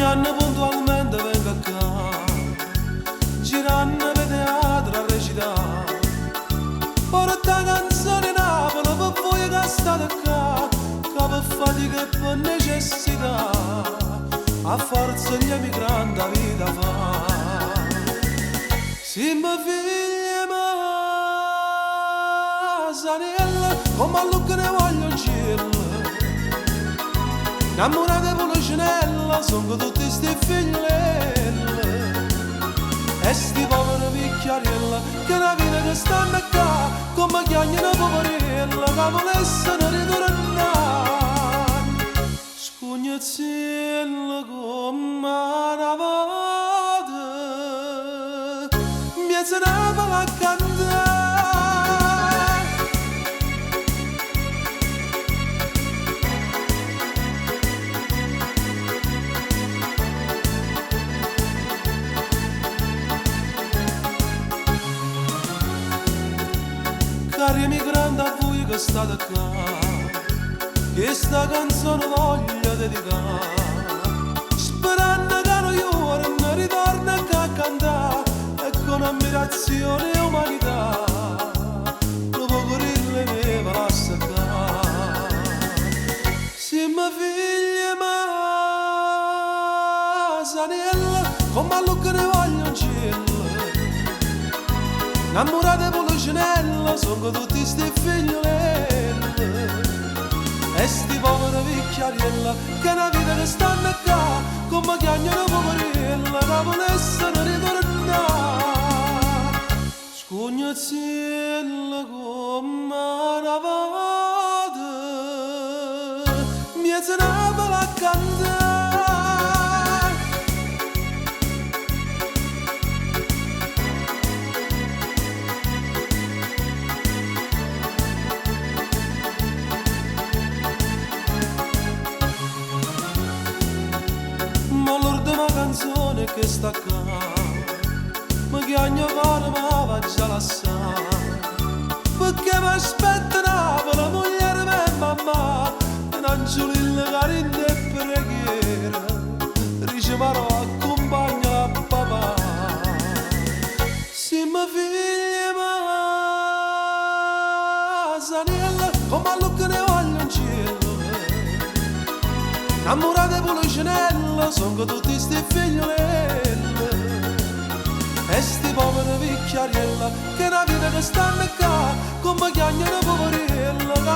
Ogni anno puntualmente vengo qua, girando per teatro a recitare. Porta canzone Napoli per voi che state qua, che per fatica e per necessità, a forza gli emigranti la vita fa. Siamo figli Masaniello, come a Lucca ne voglio in cielo. Innamorate Pulcinella, sono tutti sti figliolelle. E sti poveri vecchiarella, che la vita che stanno qua, come chiamano poverella, che volessero ritornare. Scugnizziello come una volta, mi Napoli a cantare. Cari emigrante a voi che state qua, questa canzone voglio dedicare, sperando che un giorno ritorna a cantare, e con ammirazione e umanità, lo poverello ne va a seccare. Siamo figli Masaniello, come a Lucca ne voglio in cielo. Innamorate Pulcinella, sono tutti sti figliolelle. E sti poveri vecchiarella, che una vita che stanno qua, come chiamano poverella, che volessero ritornare. Scugnizziello come una volta, mi Napoli a cantare. Ma l'ultima canzone che sta qua, mi chiamo cuore ma va già lasciare, perché mi aspetta Napoli, moglie e mamma, e un angiolino carino e preghiera, dice ma accompagna papà. Siamo figli Masaniello, come a Lucca ne voglio in cielo. Innamorate Pulcinella, sono tutti sti figliolelle. E sti poveri vecchiarella, che una vita che stanno qua, come chiamano poverella, che